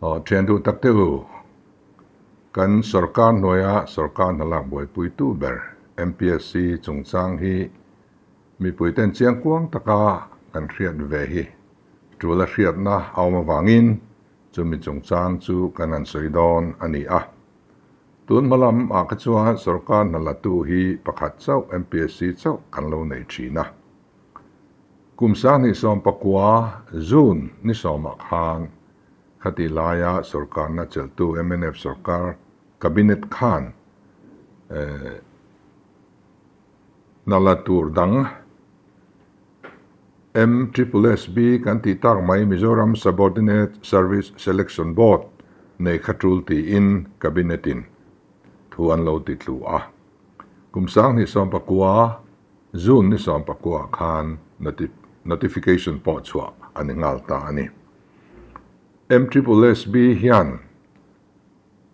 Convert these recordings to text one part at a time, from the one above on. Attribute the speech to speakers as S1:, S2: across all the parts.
S1: Aw thian duh tak te u, kan sorkar hnuaia sorkar hna lak buaipuitu ber MPSC chungchang hi mipuiten chiangkuang taka kan hriat ve hi tul a hriatna a awm avangin chumi chungchang chu kan han sawi dawn a ni a. Tun hma lam ah kha chuan sorkar hna latu hi pakhat chauh MPSC chauh kan lo nei thin a. Kum 2019 June ni sawmah khan khati laia sorkarna chelhtu mnf sorkar Cabinet khan hna la tur dang MSSB kan tih tak mai Mizoram Subordinate Service Selection Board nei kha tul tiin Cabinet in thu an lo ti tlu a. Kum 2019 June ni 19 khan notification pawh chhuah a ni nghal ta a ni. MSSB hian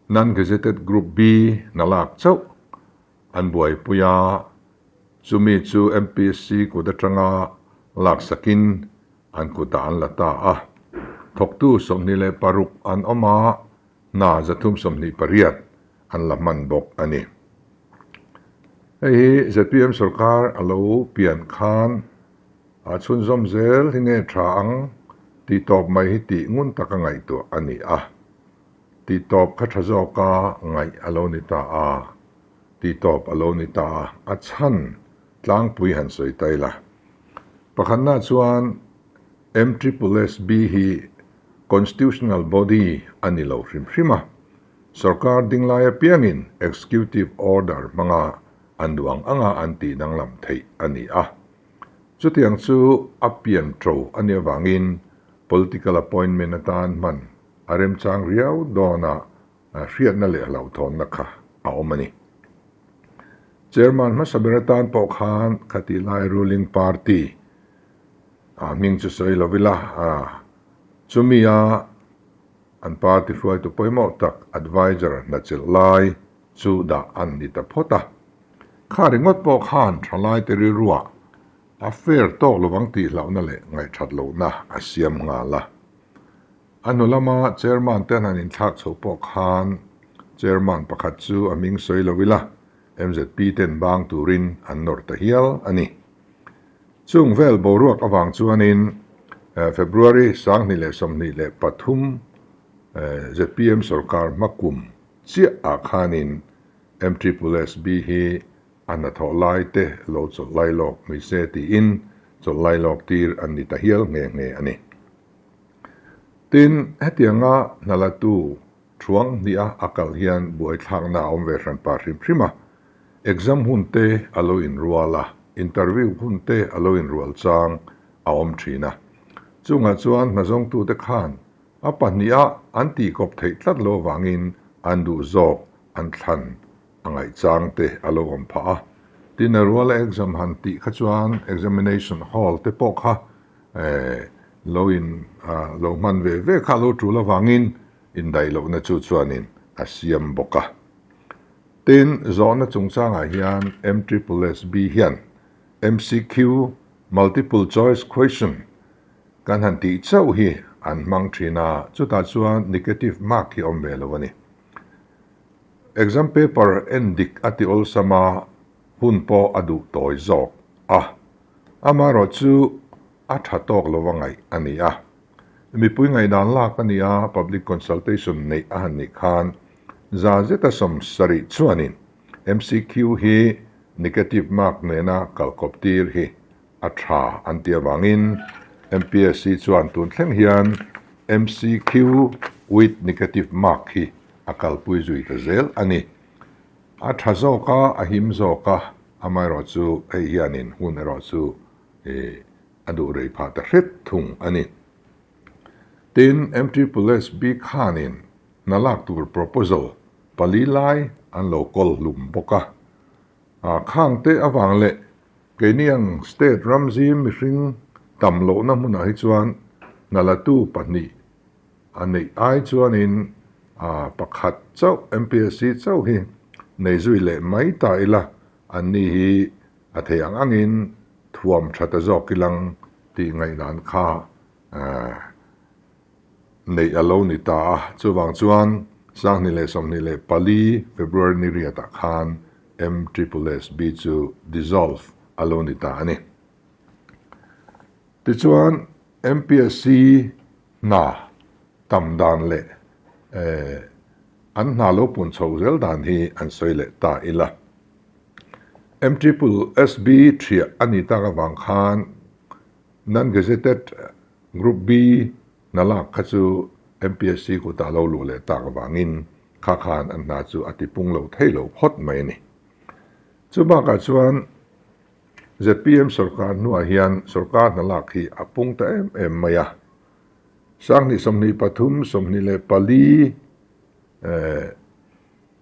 S1: Non-Gazetted Group B na lak chauh an buaipui a, chumi chu MPSC kut atanga laksakin an kutah an la ta a. Thawktu 26 an awm a, hna 328 an la hman bawk a ni. Hei hi zpm sorkar a lo pian khan a chhunzawm zel hi nge tha ang tih tawp mai hi tih ngun taka ngaihtuah a ni a. Tih tawp kha tha zawka ngaih a lo ni ta a, tih tawp a lo ni ta a, a chhan tlangpui han sawi ta ila. Pakhatna chuan MSSB hi Constitutional Body a ni lo hrim hrim a, Sorkar dinglai apiangin Executive Order hmanga an duh ang anga an tih danglam theih a ni a. Chutiang chu a pian ṭo a nih avangin political appointment atan hman a remchang riau dawna hriatna leh hlauhthawnna kha a awm a ni. Chairman hmasa ber atan pawh khan khatih lai ruling party a hming chu sawi lo ila, chumi a An party hruaitu pawimawh tak adviser hna chelh lai chu dah an ni ta phawt a. Kha ringawt pawh khan thalaite rilruah a fair tawk lovang tih hlauhna leh ngaihthat lohna a siam nghal a. A hnu lama chairman te an han inthlak chho pawh khan chairman pakhat chu a hming sawi lo ila MZP ten bang turin an nawr ta hial a ni. Chung vel boruak avang chuanin February 2023 zpm sorkar hmakum chiah ah khanin MSSB hi a hnathawh lai te lo chawlh lai lawk ni se tiin chawlh lai lawk tir an ni ta hial nghe nghe a ni. Tin, hetianga hnalatu thuang hnih a a kal hian buaithlakna a awm ve hran pah hrim hrim a, Exam hun te a lo inrual a, interview hun te a lo inrual chang a awm thin a. Chungah chuan hnazawngtute khan a pahniha an tihkawp theih tlat lo avangin an duh zawk an thlan a ngaih chang te a lo awm phah a. Tin, a ruala exam han tih kha chuan examination hall te pawh kha lo in lo hman ve ve kha a lo tul avangin indaih lohna chu chuanin a siam bawk a. Tin, zawhna chungchangah hian MSSB hian MCQ, Multiple Choice Question, kan han tih chauh hi an hmang thin a, chutah chuan negative mark hi awm ve lo a ni. Exam paper en dik a ti awlsam a, hun pawh a duh tawi zawk a. Amaherawh chu a tha tawk lova ngaih a ni a. Mipui ngaihdan lak a ni a, public consultation neih a han nih khan za zeta 70 chuanin MCQ hi negative mark nena kalkawp tir hi a tha an ti avangin MPSC chuan tun thleng hian MCQ with negative mark hi a kalpui zui ta zel a ni. A tha zawk a, a him zawk a, amaherawhchu hei hianin hun erawh chu a duh rei phah ta hret thung a ni. Tin, MSSB khanin hna lak tur proposal pali lai an lo kawl hlum bawk a. Khang te avang leh keini ang state ramzim mihring tam lohna hmunah hi chuan hna latu pahnih a neih ai chuanin pakhat chauh MPSC chauh hi nei zui leh mai ta ila anni hi a thei ang angin thuam tha ta zawk ilang tih ngaihdan kha. neih a lo ni ta a, chuvang chuan 2024 February ni riatah khan MSSSB chu dissolve a lo ni ta a ni. Tichuan MPSC hna tam dan leh an hna lo pun chhoh zel dan hi an sawi leh ta ila. MSSSB thiah a ni tak avang khan Non-Gazetted Group B hna lak kha chu MPSC kutah lo luh leh tak avangin kha khan an hna chu a tipung lo thei lo phawt mai a ni. Chu bakah chuan zpm sorkar hnuah hian sorkar hna lak hi a pung ta em em mai a. 2023 24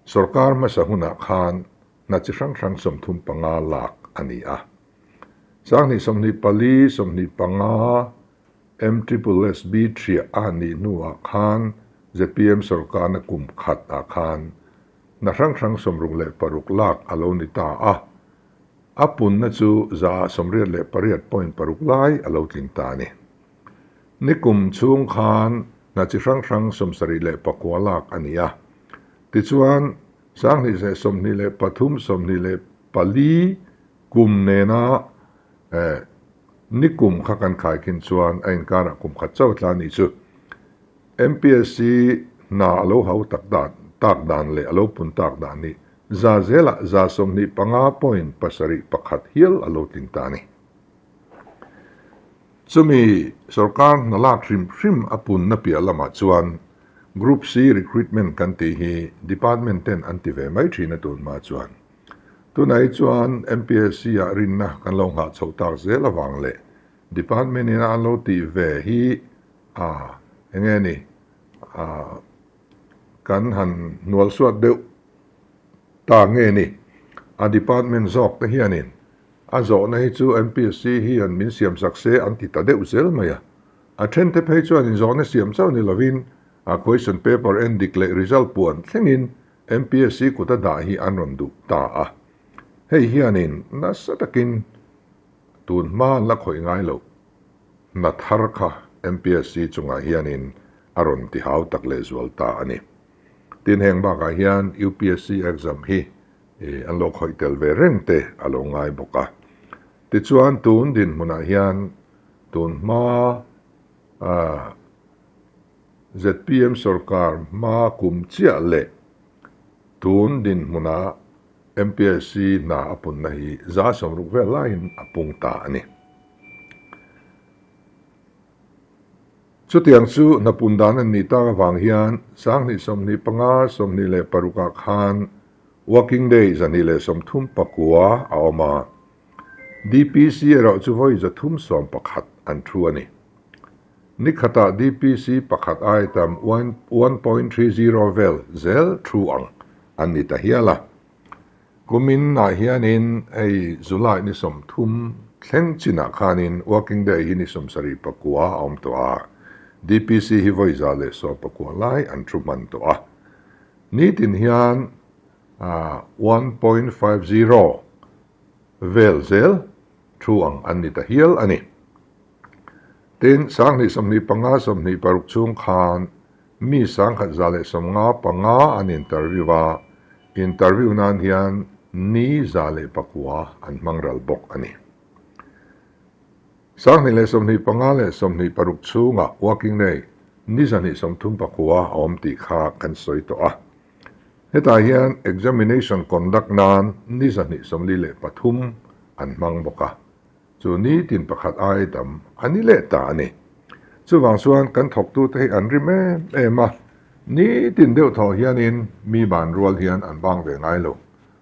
S1: sorkar hmasa hunah khan hna chi hrang hrang 35 lak a ni a. 2024 25 MSSSB thiah a nih hnuah khan zpm sorkarna kum khat ah khan hna hrang hrang 66 lak a lo ni ta a. A punna chu 88.6% lai a lo tling ta a ni. Nikum chhung khan hna chi hrang hrang 79 lak a ni a. Tichuan, 2023 24 kum nena nikum kha kan khaikhin chuan a inkarah kum khat chauh tla a nih chu. MPSC hna a lo hau tak dan tak dan leh a lo pun tak dan hi za zelah 25.71 hial a lo tling ta a ni. Chumi sorkar hna lak hrim hrim a punna piah lamah chuan Group C recruitment kan tih hi department ten an ti ve mai thin a tun hma chuan. Tunah hi chuan MPSC ah rinna kan lo nghah chhoh tak zel avang leh department ina an lo tih ve hi a enge ni a kan han hnual suat deuh ta nge ni. A department zawk te hianin a zawhna hi chu MPSC hian min siam sak se an ti ta deuh zel mai a. A then te phei chuan inzawhna siam chauh ni lovin a question paper en dik leh result puan thlengin MPSC kut a dah hi an rawn duh ta a. Hei hianin nasa takin tun hma an la khawih ngai loh hna thar kha MPSC chungah hianin a rawn ti hau tak lehzual ta a ni. Tin heng bakah hian UPSC exam hi an lo khawih tel ve reng te a lo ngai bawk a. Tichuan tun dinhmunah hian tun hma zpm sorkar hma kum chiah leh tun dinhmuna MPSC hna a punna hi 60% vel laiin a pung ta a ni. Chutiang chu hna pun dan an nih tak avang hian 2025 26 ah khan working day 239 a awm a. DPC erawh chu vawi 311 an thu a ni. Ni khatah DPC pakhat ai tam 1.30 vel zel thu ang an ni ta hial a. Kumin ah hianin hei July ni 30 thleng chinah khanin working day hi ni 79 a awm tawh a, DPC hi vawi 119 lai an thu hman tawh a. Nitin hian 1.50 vel zel thu ang an ni ta hial a ni. Tin, 2025 26 chhung khan mi 1155 an interview a, interview nan hian ni 109 an hmang ral bawk a ni. 2025 leh 26 chhungah working day ni 239 a awm tih kha kan sawi tawh a. Hetah hian examination conduct nan ni 243 an hmang bawk a. Chu nitin pakhat ai tam a ni leh ta a ni. Chuvang chuan kan thawktute hi an rim em em a, nitin deuh thawh hianin mi ban rual hian an bang ve ngai lo.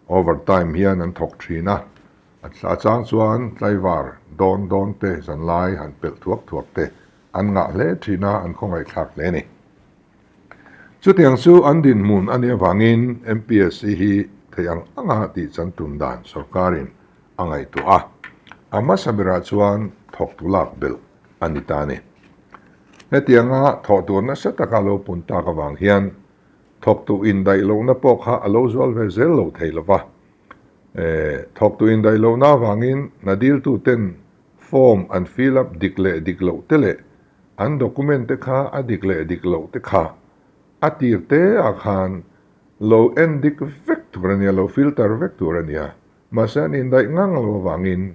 S1: Over time hian an thawk thin a, a chang chuan tlaivar dawn dawn te zanlai han pelh thuak thuak te an ngah hle thin a, an khawngaihthlak hle a ni. Chutiang chu an dinhmun a nih avangin MPSC hi theih ang anga tih chan tum dan sorkarin a ngaihtuah a, a hmasa berah chuan thawktu lak belh a ni ta a ni. Hetianga thawh tur nasa taka lo pun tak avang hian thawktu indaih lohna pawh kha a lo zual ve zel lo thei lo va. Thawktu indaih lohna avangin hna diltuten form an fill up dik leh dik loh te leh. An document te kha a dik leh dik loh te kha a tir te ah khan lo en dik vek tur a nia, lo filter vek tur a nia. Mahse an indaih ngang lo avangin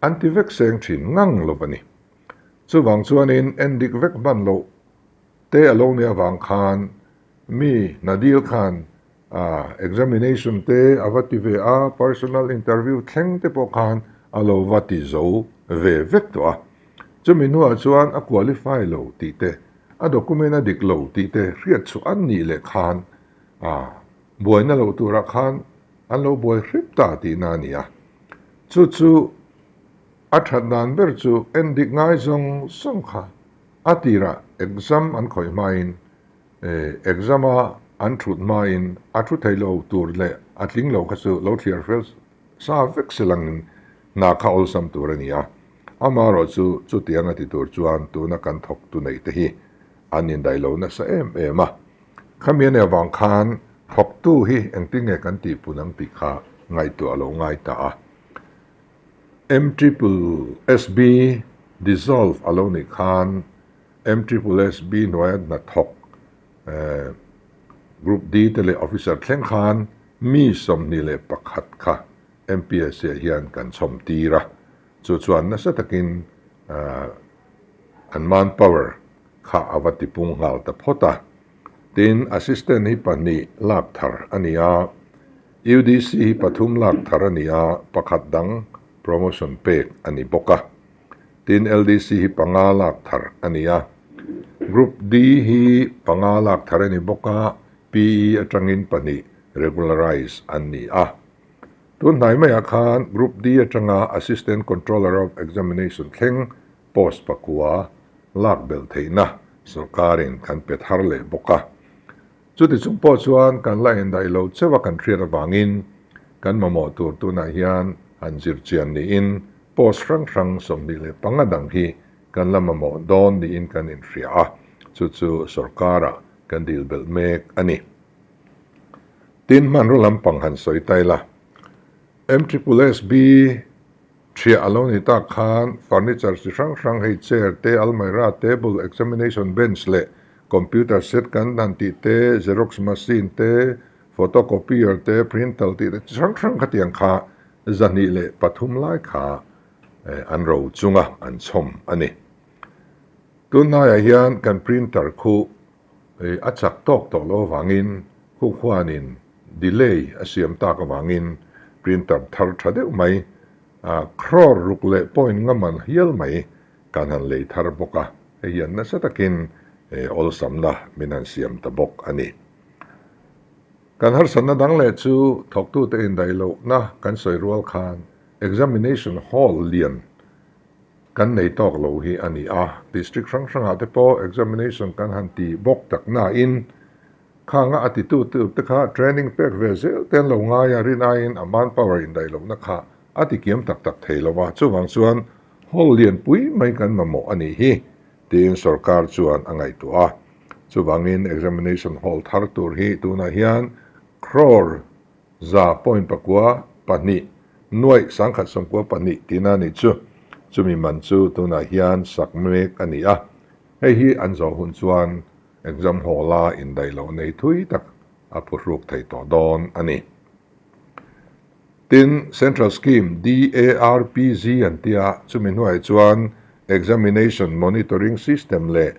S1: an ti vek seng thin ngang lo a ni. Chuvang chuanin en dik vek hman loh te a lo nih avang khan mi Nadil khan examination te a va ti ve a, personal interview thleng te pawh khan a lo va ti zo ve vek tawh a. Chumi hnuah chuan a qualify lo tih te, a document a dik lo tih te hriat chhuah an nih leh khan buaina loh turah khan an lo buai hrep ta tihna a ni a. Chu chu a that dan ber chu en dik ngai zawng zawng kha a tirah exam an khawih hmain Exam a an thut hmain a thu thei lo tur leh a tling lo kha chu lo thliar fel sa vek se langin hna kha awlsam tur a ni a. Amaherawh chu chutiang a ti tur chuan tuna kan thawk tu neih te hi an indaih lo nasa em em a. Khami a nih avang khan thawktu hi engtin nge kan tihpun ang tih kha ngaihtuah a lo ngai ta a. MSSB dissolve a lo nih khan MSSB hnuaia hnathawk Group D te leh Officer thleng khan mi 21 kha MPSC ah hian kan chhawm tir a, chu chuan nasa takin an manpower kha a va tipung nghal ta phawt a. Tin, Assistant hi pahnih lak thar a ni a, UDC hi pathum lak thar a ni a, pakhat dang promotion pek a ni bawk a. Tin, LDC hi panga lak thar a ni a. Group D hi panga lak thar a ni bawk a, PE atangin pahnih regularize an ni a. Tun hnai maiah khan Group D atanga Assistant Controller of Examination thleng post pakua lak belh theihna sawrkarin kan pe thar leh bawk a. Chuti chung pawh chuan kan la indaih lo cheuh a kan hriat avangin kan mamawh tur tunah hian han zir chian niin post hrang hrang 25 dang hi kan la mamawh dawn niin kan inhria a, chu chu sawrkarah kan dil belh mek a ni. Tin, hmanraw lampang han sawi ta ila, MSSB Ṭhiah a lo ni tak khan furniture chi hrang hrang hei chair te, almirah, table, examination bench leh computer set kan han tih te, xerox machine te, photocopier te, printer tih te chi hrang hrang khatiang kha 203 lai kha an ro chunga an chhawm a ni. Tunhnaiah hian kan printer khu a chak tawk tawh loh avangin khu khuanin delay a siam tak avangin printer thar tha deuh mai crore ruk leh point nga man hial mai kan han lei thar bawk a, hei hian nasa takin awlsamna min han siam ta bawk a ni. Kan harsatna dang leh chu thawktute indaih lohna kan sawi rual khan examination hall lian Kan nei tawk lo hi a ni a, district hrang hrangah te pawh examination kan han ti bawk tak nain khanga a titu tur te kha training pek ve zel te an lo ngai a, rin aiin a manpower indaih lohna kha a ti kiam tak tak thei lo a, chuvang chuan hall lianpui mai kan mamawh a nih hi tiin sorkar chuan a ngaihtuah a, chuvangin examination hall thar tur hi tunah hian crore Za point pakua pahnih, nuaih sangkhat sawmkua pahnih tihna a nih chu. Chumi man chu tunah hian sak mek a ni a. Hei hi an zawh hun chuan exam hall-a indaih loh nei thui tak a phuhruk thei tawh dawn a ni. Tin, Central Scheme DARPG an tia, chumi hnuaiah chuan Examination Monitoring System leh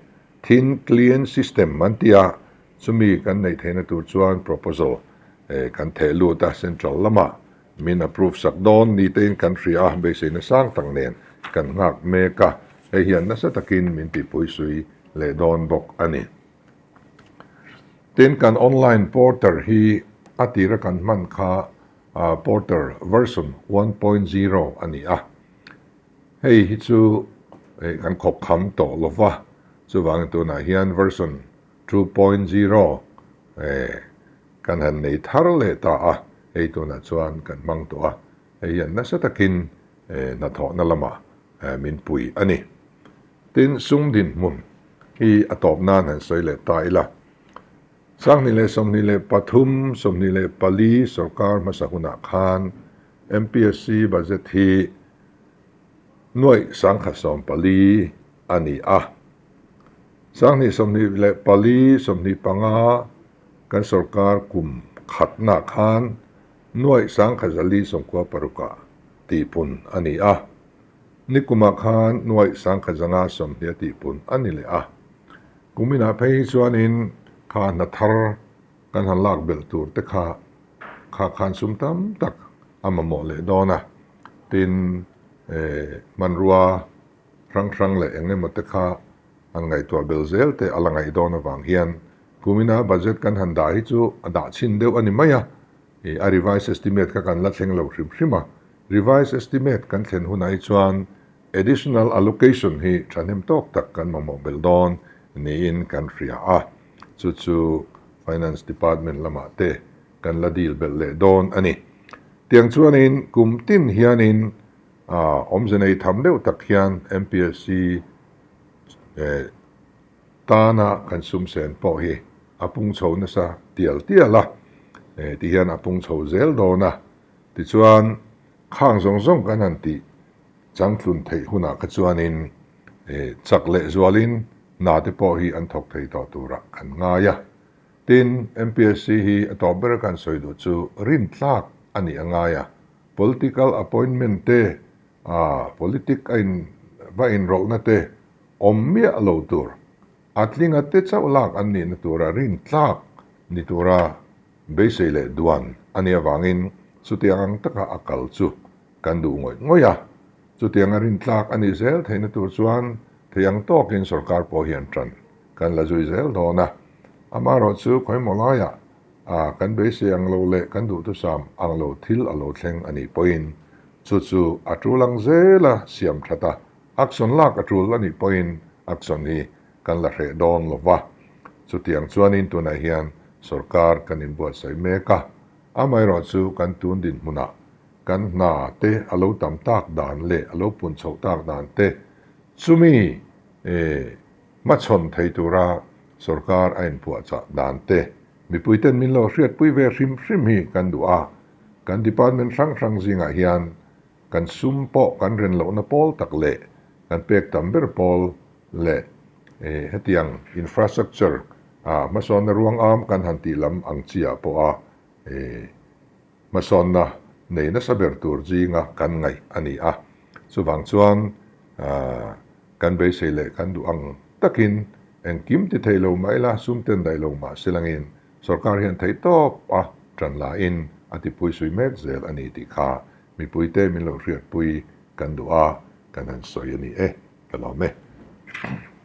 S1: Thin Client System an tia, Chumi kan neih theihna tur chuan proposal kan theh lut a, central lamah min approve sak dawn ni tein kan hria a, beiseina sang tak nen kan nghak mek a, hei hian nasa takin min tihpuisui leh dawn bawk a ni. Tin, kan online porter hi a tira kan hman kha porter version 1.0 a ni a, hei hi chu kan khawp kham tawh lova, chuvangin tunah hian version 2.0 kan han nei thar leh ta a, hei tunah chuan kan hmang tawh a, hei hian nasa takin hnathawhna lamah min pui a ni. Tin, sum dinhmun hi a tawp nan han sawi leh ta ila, 2023, 24 sorkar hmasa hunah khan MPSC budget hi nuaih 1014 a ni a. 24, 25 kan sorkar kum khatna khan nuaih 1496 ah tihpun a ni a. Nikumah khan nuaih 1520 a tihpun a ni leh a. Kuminah phei hi chuanin kha hna thar kan han lak belh tur te kha kha khan sum tam tak a mamawh leh dawn a. Tin, hmanrua hrang hrang leh eng emaw te kha han ngaihtuah bel zel te a la ngaih dawn avang hian kumina budget kan han dah hi chu a dah chhin deuh a ni mai a, ih a revised estimate kha kan la thleng lo hrim hrim a, revised estimate kan thlen hunah hi chuan additional allocation hi thahnem tawk tak kan mamawh belh dawn niin kan hria a, chu chu Finance Department lamah te kan la deal belh leh dawn a ni. Tiang chuanin kum tin hianin Awmze nei tham deuh tak hian MPSC tana kan sum sen pawh hi a pung chho nasa tial tial a, ti hian a pung chho zel dawn a. Tichuan, khang zawng zawng kan han tih changtlun theih hunah kha chuanin chak leh zualin hna te pawh hi an thawk thei tawh turah kan ngai a. Tin, MPSC hi a tawp ber kan sawi duh chu rintlak a nih a ngai a. Political appointment te, politic a in va inrawlhna te awm miah lo tur, a tlinga te chauh lak an nihna tura rintlak ni tura beisei leh duan a nih avangin chutiang ang taka a kal chu kan duh ngawih ngawih a. Chutianga rintlak a nih zel theihna tur chuan thei ang tawkin sorkar pawh hian ṭan kan la zui zel dawn a. Amaherawhchu khawimaw laiah A, kan beisei ang lo leh kan duhthusam ang lo thil a lo thleng a nih pawhin chu chu a tul ang zel a siam that a, action lak a tul a nih pawhin action hi kan la hreh dawn lo va. Chutiang chuanin tunah hian sorkar kan inbuatsaih mek a, amaherawh chu kan tun dinhmunah kan hna te a lo tam tak dan leh a lo pun chhoh tak dan te chumi Hmachhawn thei tura sorkar a inpuahchah dan te mipuiten min lo hriatpui ve hrim hrim hi kan duh a, kan department hrang hrang zingah hian kan sum pawh kan ren lohna pawl tak leh kan pek tam ber pawl leh hetiang infrastructure ah hmasawnna ruang am kan han tih lam ang chi ah pawh a Hmasawnna nei nasa ber tur zinga kan ngaih a ni a, chuvang chuan kan beisei leh kan duh ang takin engkim ti thei lo mah ila, sum ten daih lo mah se langin sorkar hian theihtawp a tan lahin a tipui sui mek zel a ni tih kha mipuite min lo hriatpui kan duh a, kan han sawi a ni e, ka lawm e.